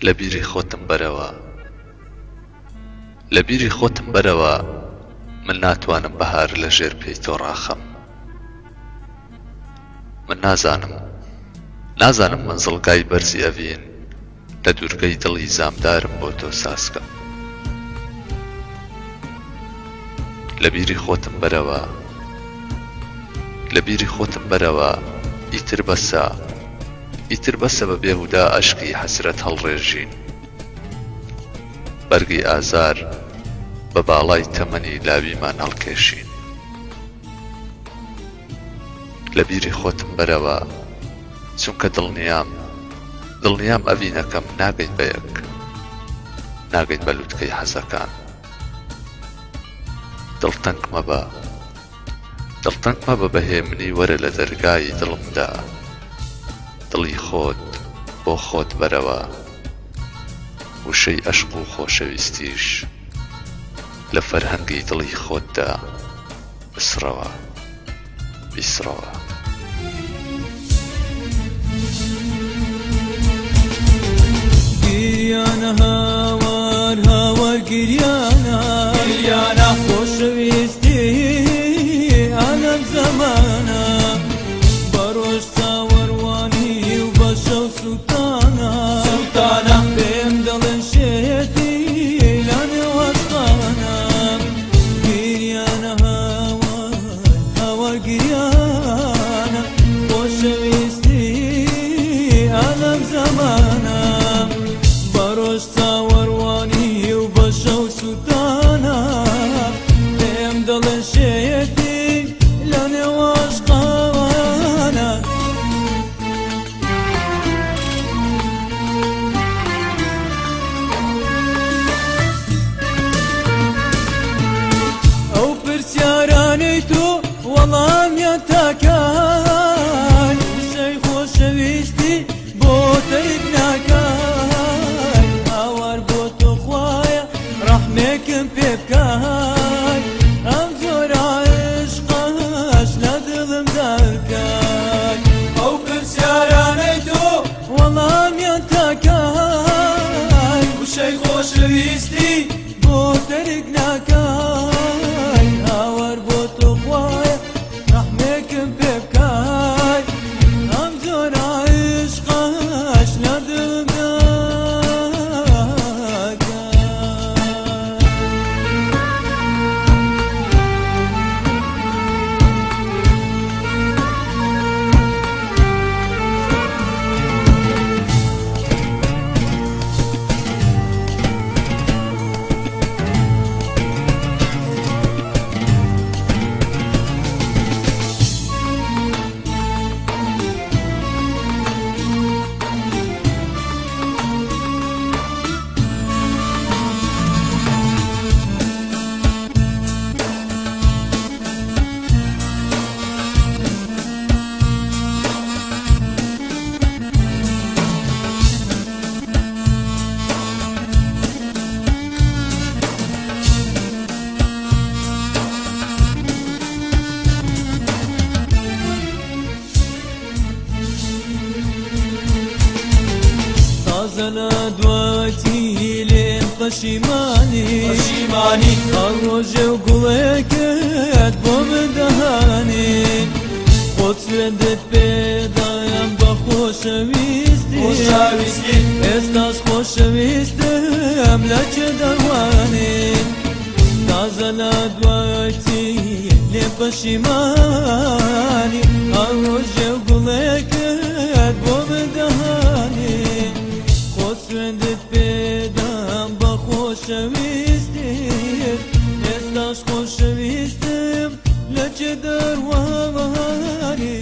لە بیری خۆتم بەرەوە لە بیری خۆتم بەرەوە من ناتوانم بەهار لە ژێر پێی تۆ ڕاخەم من نازانم نازانم مەنزڵگای بەرزی ئەڤین لە دوورگەی دڵی زامدارم بۆ تۆ سازکەم لە بیری خۆتم بەرەوە لە بیری خۆتم بەرەوە ئیتر بەسە ئیتر بەسە بە بێهودا ئەشکی حەسرەت هەڵڕێژین بەرگی ئازار بە باڵای تەمەنی لاویمان هەڵکێشین لە بیری خۆتم بەرەوە چونکە دڵنیام دڵنیام ئەڤینەکەم ناگەین بە یەک ناگەین بە لوتکەی حەزەکان دڵتەنگ مەبە دڵتەنگ مەبە بە هێمنی وەرە لە دەرگای دڵمدا دڵی خۆت بۆ خۆت بەرەوە وشەی ئەشق و خۆشەویستیش لە فەرهەنگی دڵی خۆتدا بسڕەوە بیسڕەوە. گریانە هاوار هاوار گریانە گریانە خۆشەویستی ئالەم زەمانە بە ڕۆژ چاوەڕوانی و بە شەو سووتانە سووتانە پێم دەڵێن شێتی لە نێو عەشقانە گریانە هاوار هاوار گریانە خۆشەویستی ئالەم زەمانە بە ڕۆژ چاوەڕوانی و بە شەو سووتانە پێم دەڵێن شێتی لە نێو عەشقانە. ئەو پرسیارانەی تۆ وەڵامیان تاکان وشەی خۆشەویستی بۆ تەرک ناکای هاوار بۆ تۆ خوایە ڕەحمێکم پێ بکای ئەم جۆرە عشقەش لە دڵم دەرکای ئەو پرسیارانەی تۆ وەڵامیان تاکان وشەی خۆشەویستی بۆ تەرک ناکای هاوار بۆ تۆ خوایە ڕەحمێکم پێ بکای ئەم جۆرە عشقەش لە دڵم دەرکای. تازە لە دواتی لێم پەشیمانی پەشیمانی هەر ڕۆژێ و گوڵێکت بۆ من دەهانی خۆت سوێندت پێدایم بە خۆشەویستی خۆشەویستی ئێستاش خۆشەویستم لە کێ دەڕوانی تازە لە دواتی لێم پەشیمانی هەر ڕۆژێ و گوڵێکت بۆ من دەهانی خۆت سوێندت پێدام بە خۆشەویستی ئێستاش خۆشەویستم لە کێ دەڕوانی.